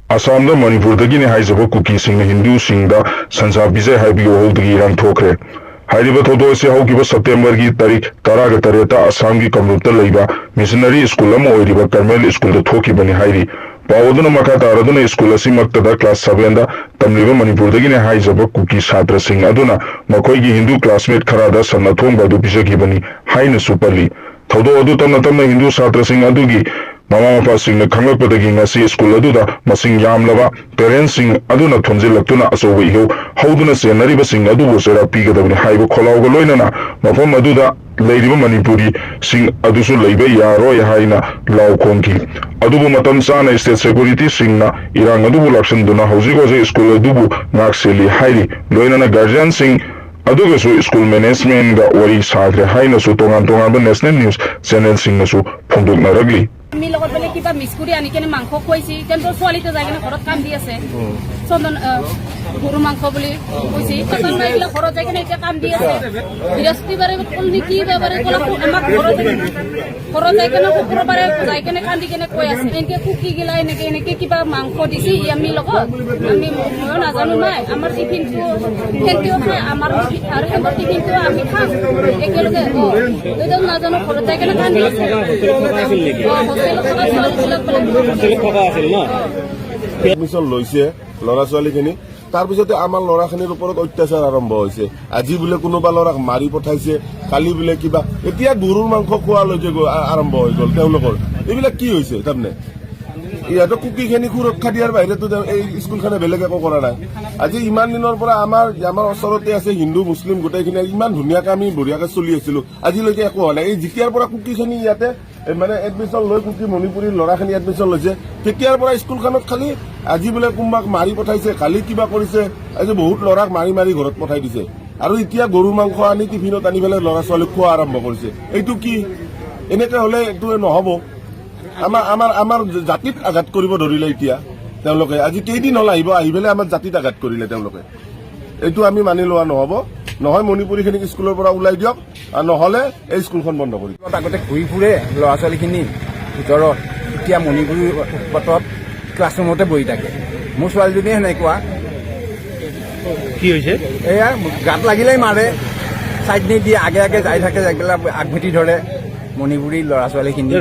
ꯑꯁꯥꯝꯗ ꯃꯅꯤꯄꯨꯔꯗꯒꯤꯅꯤ ꯍꯥꯏꯖꯕ ꯀꯨꯀꯤꯁꯤꯡꯅ ꯍꯤꯟꯗꯨꯁꯤꯡꯗ ꯁꯟꯁꯥ ꯄꯤꯖꯩ ꯍꯥꯏꯕꯒꯤ ꯋꯥꯍꯧꯗꯒꯤ ꯏꯔꯥꯡ ꯊꯣꯛꯈ꯭ꯔꯦ. ꯍꯥꯏꯔꯤꯕ ꯊꯧꯗꯣꯛ ꯑꯁꯤ ꯍꯧꯈꯤꯕ ꯁꯦꯞꯇꯦꯝꯕꯔꯒꯤ ꯇꯥꯔꯤꯛ 17ꯇ ꯑꯁꯥꯝꯒꯤ ꯀꯝꯔꯨꯞꯇ ꯂꯩꯕ ꯃꯤꯁꯅꯔꯤ ꯁ꯭ꯀꯨꯜ ꯑꯃ ꯑꯣꯏꯔꯤꯕ ꯀꯥꯔꯃꯦꯜ ꯁ꯭ꯀꯨꯜꯗ ꯊꯣꯛꯈꯤꯕꯅꯤ ꯍꯥꯏꯔꯤ. ꯄꯥꯎ ꯑꯗꯨꯅ ꯃꯈꯥ ꯇꯥꯔꯗꯨꯅ ꯁ꯭ꯀꯨꯜ ꯑꯁꯤꯃꯛꯇꯗ ꯀ꯭ꯂꯥꯁ 7ꯗ ꯇꯝꯂꯤꯕ ꯃꯅꯤꯄꯨꯔꯗꯒꯤꯅꯤ ꯍꯥꯏꯖꯕ ꯀꯨꯀꯤ ꯁꯥꯇ꯭ꯔꯁꯤꯡ ꯑꯗꯨꯅ ꯃꯈꯣꯏꯒꯤ ꯍꯤꯟꯗꯨ ꯀ꯭ꯂꯥꯁꯃꯦꯠ ꯈꯔꯗ ꯁꯟ ꯑꯊꯣꯡꯕ ꯑꯗꯨ ꯄꯤꯖꯈꯤꯕꯅꯤ ꯍꯥꯏꯅꯁꯨ ꯄꯜꯂꯤ. ꯊꯧꯗꯣꯛ ꯑꯗꯨ ꯇꯞꯅ ꯇꯞꯅ ꯍꯤꯟꯗꯨ ꯁꯥꯇ꯭ꯔꯁꯤꯡ ꯑꯗꯨꯒꯤ ꯃꯃꯥ ꯃꯄꯥꯁꯤꯡꯅ ꯈꯪꯂꯛꯄꯗꯒꯤ ꯉꯁꯤ ꯁ꯭ꯀꯨꯜ ꯑꯗꯨꯗ ꯃꯁꯤꯡ ꯌꯥꯝꯂꯕ ꯄꯦꯔꯦꯟꯠꯁꯤꯡ ꯑꯗꯨꯅ ꯊꯣꯝꯖꯤꯜꯂꯛꯇꯨꯅ ꯑꯆꯧꯕ ꯏꯍꯧ ꯍꯧꯗꯨꯅ ꯆꯦꯟꯅꯔꯤꯕꯁꯤꯡ ꯑꯗꯨꯕꯨ ꯆꯩꯔꯥꯛ ꯄꯤꯒꯗꯕꯅꯤ ꯍꯥꯏꯕ ꯈꯣꯜꯂꯥꯎꯒ ꯂꯣꯏꯅꯅ ꯃꯐꯝ ꯑꯗꯨꯗ ꯂꯩꯔꯤꯕ ꯃꯅꯤꯄꯨꯔꯤꯁꯤꯡ ꯑꯗꯨꯁꯨ ꯂꯩꯕ ꯌꯥꯔꯣꯏ ꯍꯥꯏꯅ ꯂꯥꯎ ꯈꯣꯡꯈꯤ. ꯑꯗꯨꯕꯨ ꯃꯇꯝ ꯆꯥꯅ ꯁ꯭ꯇꯦꯠ ꯁꯦꯀ꯭ꯌꯨꯔꯤꯇꯤꯁꯤꯡꯅ ꯏꯔꯥꯡ ꯑꯗꯨꯕꯨ ꯂꯥꯛꯁꯤꯟꯗꯨꯅ ꯍꯧꯖꯤꯛ ꯍꯧꯖꯤꯛ ꯁ꯭ꯀꯨꯜ ꯑꯗꯨꯕꯨ ꯉꯥꯛ ꯁꯦꯜꯂꯤ ꯍꯥꯏꯔꯤ. ꯂꯣꯏꯅꯅ ꯒꯥꯔꯖꯤꯌꯥꯟꯁꯤꯡ ꯑꯗꯨꯒꯁꯨ ꯁ꯭ꯀꯨꯜ ꯃꯦꯅꯦꯖꯃꯦꯟꯠꯒ ꯋꯥꯔꯤ ꯁꯥꯈ꯭ꯔꯦ ꯍꯥꯏꯅꯁꯨ ꯇꯣꯉꯥꯟ ꯇꯣꯉꯥꯟꯕ ꯅꯦꯁꯅꯦꯜ ꯅ꯭ꯌꯨꯁ ꯆꯦꯅꯦꯜꯁꯤꯡꯅꯁꯨ ꯐꯣꯡꯗꯣꯛꯅꯔꯛꯂꯤ. আমি লগত বোলে কিবা মিক্স কৰি আনি কেনে মাংস খুৱাইছি. কিন্তু ছোৱালীটো যাই কেনে ঘৰত কান্দি আছে. চন্দন গৰু মাংস বুলি কৈছি. চন্দন এইবিলাক ঘৰত যাই কেনে এতিয়া কান্দি আছে. বৃহস্পতিবাৰে ক'ল নেকি বাৰে ক'লা আমাক ঘৰত যাই কেনে শুক্ৰবাৰে যাই কেনে কান্দি কেনে কৈ আছে, এনেকে কুকি গিলা এনেকে এনেকে কিবা মাংস দিছি আমি লগত. আমি ময়ো নাজানো নাই. আমাৰ টিফিনটো সেন্তিও খায়, আমাৰ আৰু সিহঁতৰ টিফিনটো আমি খাম একেলগে. অ, এতিয়া নাজানো, ঘৰত যাই কেনে কান্দি আছে. অ, হোষ্টেলত থকা ছোৱালীবিলাক বোলে. থকা আছিল ন? এডমিশ্যন লৈছে ল'ৰা ছোৱালীখিনি. তাৰপিছতে আমাৰ ল'ৰাখিনিৰ ওপৰত অত্যাচাৰ আৰম্ভ হৈছে. আজি বোলে কোনোবা ল'ৰাক মাৰি পঠাইছে, কালি বোলে কিবা, এতিয়া গৰুৰ মাংস খোৱালৈকে আৰম্ভ হৈ গ'ল তেওঁলোকৰ. এইবিলাক কি হৈছে? তাৰমানে ইহঁতক কুকিখিনি সুৰক্ষা দিয়াৰ বাহিৰেতো এই স্কুলখনে বেলেগ একো কৰা নাই. আজি ইমান দিনৰ পৰা আমাৰ ওচৰতে আছে, হিন্দু মুছলিম গোটেইখিনি ইমান ধুনীয়াকে আমি বঢ়িয়াকে চলি আছিলো, আজিলৈকে একো হোৱা নাই. এই যেতিয়াৰ পৰা কুকিখিনি ইয়াতে মানে এডমিশ্যন লৈ কুকি মণিপুৰীৰ ল'ৰাখিনি এডমিশ্যন লৈছে, তেতিয়াৰ পৰা স্কুলখনত খালি আজি বোলে কোনোবাক মাৰি পঠাইছে, কালি কিবা কৰিছে. আজি বহুত ল'ৰাক মাৰি মাৰি ঘৰত পঠাই দিছে আৰু এতিয়া গৰুৰ মাংস আনি টিফিনত আনি পেলাই ল'ৰা ছোৱালীক খোৱা আৰম্ভ কৰিছে. এইটো কি? এনেকে হলে এইটো নহ'ব. আমাৰ জাতিত আঘাত কৰিব ধৰিলে এতিয়া তেওঁলোকে. আজি কেইদিন হ'ল আহিব, আহি পেলাই আমাৰ জাতিত আঘাত কৰিলে তেওঁলোকে. এইটো আমি মানি লোৱা নহ'ব নহয়. মণিপুৰীখিনিক স্কুলৰ পৰা ওলাই দিয়ক আৰু নহ'লে এই স্কুলখন বন্ধ কৰি দিয়ক. আগতে ঘূৰি ফুৰে ল'ৰা ছোৱালীখিনি ভিতৰত, এতিয়া মণিপুৰী উৎপাতত ক্লাছৰুমতে বহি থাকে. মোৰ ছোৱালীজনীয়ে সেনেকুৱা. কি হৈছে? এয়া গাত লাগিলেই মাৰে, ছাইড নিদিয়ে, আগে আগে যাই থাকে, যাই পেলাই আগভেটি ধৰে মণিপুৰী ল'ৰা ছোৱালীখিনি.